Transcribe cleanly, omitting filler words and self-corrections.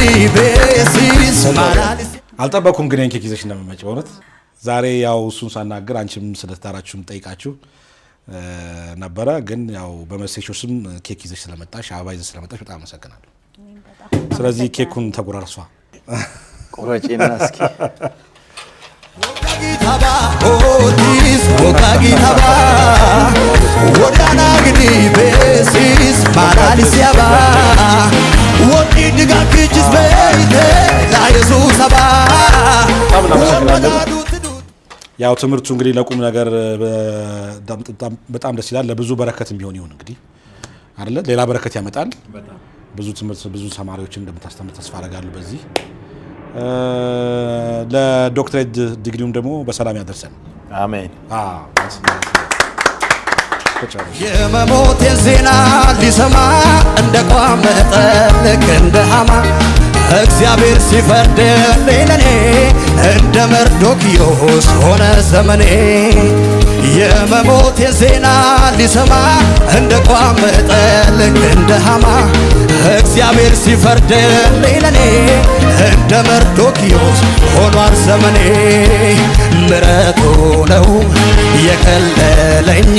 Besis malalis. አልጠበኩም ግን ኬክ ይዘሽ እንደምመጪ በእውነት። ዛሬ ያው እሱን ሳናግር አንቺም ስለ ትዳራችሁም ጠይቃችሁ ነበረ። ግን ያው በመሴሾ ስም ኬክ ይዘሽ ስለመጣሽ፣ አበባ ይዘሽ ስለመጣሽ በጣም አመሰግናለሁ። ስለዚህ ኬኩን ተጎራርሷ። ቁረጪና እስኪ። Wogagitaba otis wogagitaba wodanagidi besis malalisiaba wodidigakichis beyte layesusaba. በጣም እናመሰግናለን። ያው ትምህርቱ እንግዲህ ለቁም ነገር በጣም ደስ ይላል። ለብዙ በረከት ቢሆን ይሁን እንግዲህ አይደለ? ሌላ በረከት ያመጣል። ብዙ ትምህርት ብዙ ተማሪዎችን እንደምታስተምር ተስፋ አደርጋለሁ። በዚህ ለዶክትሬት ዲግሪውም ደግሞ በሰላም ያደርሰን። አሜን። አዎ። የመሞቴን ዜና ሊሰማ እንደ ቋመጠ ልክ እንደ ሃማ፣ እግዚአብሔር ሲፈርድልኝ ለኔ እንደ መርዶክዮስ ሆነ ዘመኔ። የመሞቴን ዜና ሊሰማ እንደ ቋመጠ ልክ እንደ ሃማ፣ እግዚአብሔር ሲፈርድልኝ ለኔ እንደ መርዶክዮስ ሆኗል ዘመኔ። ምሕረቱ ነው የከለለኝ።